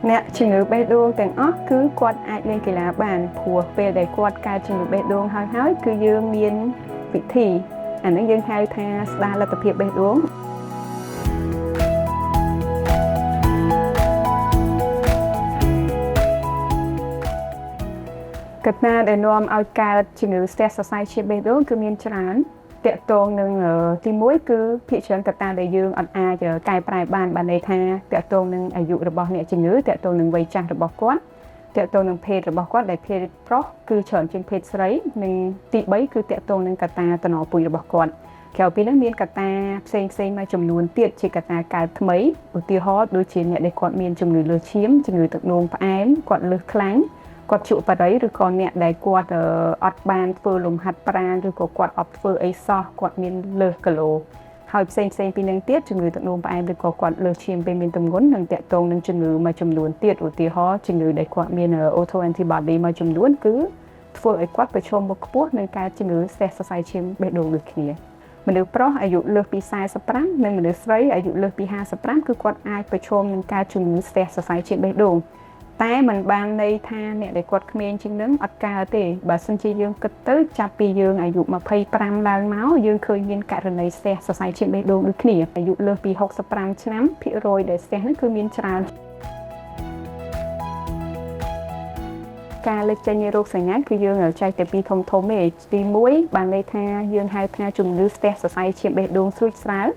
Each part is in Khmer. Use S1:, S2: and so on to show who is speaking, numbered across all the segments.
S1: អ្នកជំងឺបេះដូងទាំងអស់គឺគាត់អាចលេងកីឡាបានព្រោះពេលដែលគាត់កើតជំងឺបេះដូងហើយហើយគឺយើងមានវិធីអាហ្នឹងយើងហៅថាស្ដារលទ្ធភាពបេះដូងកត្តាដែលនាំឲ្យកើតជំងឺស្ទះសរសៃឈាមបេះដូងគឺមានច្រើនទាក់ទងនឹងទី1គឺភាគច្រើនកត្តាដែលយើងអត់អាចកែប្រែបានបានន័យថាទាក់ទងនឹងអាយុរបស់អ្នកជំងឺទាក់ទងនឹងវ័យចាស់របស់គាត់ទាក់ទងនឹងភេទរបស់គាត់ដែលភេទប្រុសគឺច្រើនជាងភេទស្រីនិងទី3គឺទាក់ទងនឹងកត្តាតំណពូជរបស់គាត់ក្រៅពីនេះមានកត្តាផ្សេងផ្សេងមួយចំនួនទៀតជាកត្តាកើតថ្មីឧទាហរណ៍ដូចជាអ្នកដែលគាត់មានជំងឺលើសឈាមជំងឺទឹកនោមផ្អែមគាត់លើសខ្លាញ់គាត់ជក់បារីឬក៏អ្នកដែលគាត់អត់បានធ្វើលំហាត់ប្រាណឬក៏គាត់អត់ធ្វើអីសោះគាត់មានលើសគីឡូហើយផ្សេងផ្សេងពីនឹងទៀតជំងឺទឹកនោមផ្អែមឬក៏គាត់លើសឈាមពេលមានទម្ងន់នឹងតាក់ទងនឹងជំងឺមួយចំនួនទៀតឧទាហរណ៍ជំងឺដែលគាត់មាន auto antibody មួយចំនួនគឺធ្វើឲ្យគាត់ប្រឈមមុខខ្ពស់នឹងការជំងឺស្ទះសរសៃឈាមបេះដូងដូចគ្នាមនុស្សប្រុសអាយុលើសពី45និងមនុស្សស្រីអាយុលើសពី55គឺគាត់អាចប្រឈមនឹងការជំងឺស្ទះសរសៃឈាមបេះដូងតែมันបានន័យថាអ្នកដែលគាត់ក្មេងជាងនឹងអត់កើតទេបើសិនជាយើងគិតទៅចាប់ពីយើងអាយុ25ឡើងមកយើងឃើញមានករណីស្ទះសរសៃឈាមបេះដូងដូចគ្នាអាយុលើសពី65ឆ្នាំភាគរយដែលស្ទះហ្នឹងគឺមានច្រើនការលើកចេញនៃរោគសញ្ញាគឺយើងចែកតែពីរធំធំទេទី1បានន័យថាយើងហៅថាជំងឺស្ទះសរសៃឈាមបេះដូងស្រួចស្រាវ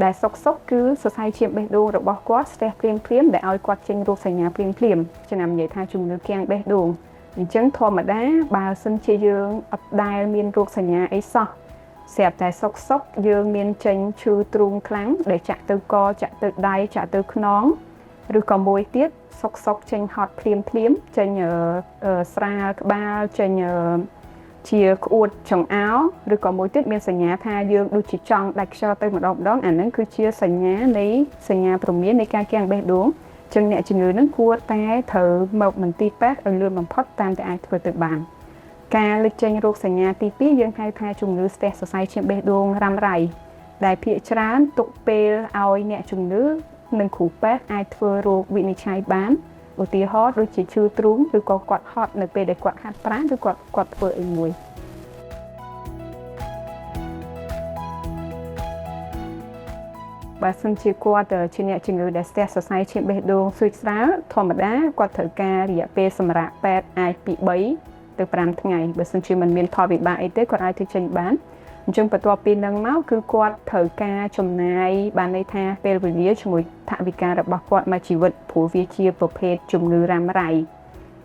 S1: ដែលសុកសុកគឺសរសៃឈាមបេះដូងរបស់គាត់ស្ទះភ្លាមភ្លាមដែលឲ្យគាត់ចេញរោគសញ្ញាភ្លាមភ្លាមចំណាំនិយាយថាជំងឺគាំងបេះដូងអញ្ចឹងធម្មតាបើសិនជាយើងអត់ដែលមានរោគសញ្ញាអីសោះស្រាប់តែសុកសុកយើងមានចេញឈឺទ្រូងខ្លាំងដែលចាក់ទៅកចាក់ទៅដៃចាក់ទៅខ្នងឬក៏មួយទៀតសុកសុកចេញហត់ភ្លាមភ្លាមចេញស្រាលក្បាលចេញជាក្អួតចង្អោរឬក៏មួយទៀតមានសញ្ញាថាយើងដូចជាចង់ដាច់ខ្យល់ទៅម្ដងម្ដងអាហ្នឹងគឺជាសញ្ញានៃសញ្ញាព្រមាននៃការគាំងបេះដូងចឹងអ្នកជំងឺហ្នឹងគួរតែត្រូវមកមន្ទីរពេទ្យឲ្យលឿនបំផុតតាមតែអាចធ្វើទៅបានការលេចចេញរោគសញ្ញាទី2យើងហៅថាជំងឺស្ទះសរសៃឈាមបេះដូងរ៉ាំរ៉ៃដែលភាគច្រើនទុកពេលឲ្យអ្នកជំងឺនិងគ្រូពេទ្យអាចធ្វើរោគវិនិច្ឆ័យបានឧទាហរណ៍ដូចជាឈឺទ្រូងឬក៏គាត់ហត់នៅពេលដែលគាត់ហាត់ប្រាណឬគាត់ធ្វើអីមួយបើសិនជាគាត់ជាអ្នកជំងឺដែលស្ទះសរសៃឈាមបេះដូងស្រួចស្រាលធម្មតាគាត់ត្រូវការរយៈពេលសម្រាកពេទ្យអាចពី3ទៅ5ថ្ងៃបើសិនជាមិនមានផលវិបាកអីទេគាត់អាចធ្វើចេញបានអញ្ចឹងបន្ទាប់ពីនឹងមកគឺគាត់ត្រូវការចំណាយបានន័យថាពេលវេលាជាមួយថវិការបស់គាត់មួយជីវិតព្រោះវាជាប្រភេទជំងឺរ៉ាំរ៉ៃ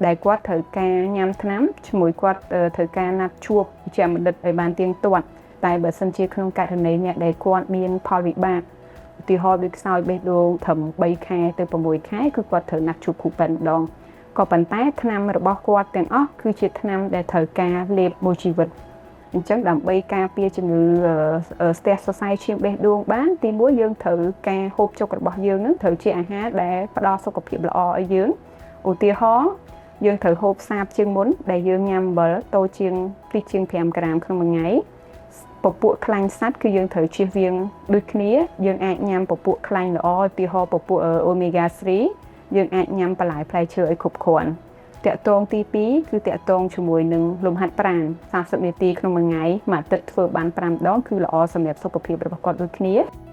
S1: ដែលគាត់ត្រូវការញ៉ាំថ្នាំជាមួយគាត់ត្រូវការណាត់ជួបជាបណ្ឌិតឲ្យបានទៀងទាត់តែបើសិនជាក្នុងករណីអ្នកដែលគាត់មានផលវិបាកឧទាហរណ៍ដូចខ្សោយបេះដូងត្រឹម3ខែទៅ6ខែគឺគាត់ត្រូវណាត់ជួបគ្រូពេទ្យម្ដងក៏ប៉ុន្តែថ្នាំរបស់គាត់ទាំងអស់គឺជាថ្នាំដែលត្រូវការលេបមួយជីវិតអញ្ចឹងដើម្បីការពារជំងឺស្ទះសរសៃឈាមបេះដូងបានទីមួយយើងត្រូវការហូបចុករបស់យើងនឹងត្រូវជាអាហារដែលផ្ដល់សុខភាពល្អឲ្យយើងឧទាហរណ៍យើងត្រូវហូបសាបជាងមុនដែលយើងញ៉ាំអំបិលតូចជាងតិចជាង5ក្រាមក្នុងមួយថ្ងៃពពួកខ្លាញ់សត្វគឺយើងត្រូវជៀសវាងដូចគ្នាយើងអាចញ៉ាំពពួកខ្លាញ់ល្អឧទាហរណ៍ពពួក Omega 3យើងអាចញ៉ាំបន្លែផ្លែឈើឲ្យគ្រប់គ្រាន់តាក់ទងទី2គឺតាក់ទងជាមួយនឹងលំហាត់ប្រាណ30នាទីក្នុងមួយថ្ងៃមួយអាទិត្យធ្វើបាន5ដងគឺល្អសម្រាប់សុខភាពរបស់គាត់ដូចគ្នា។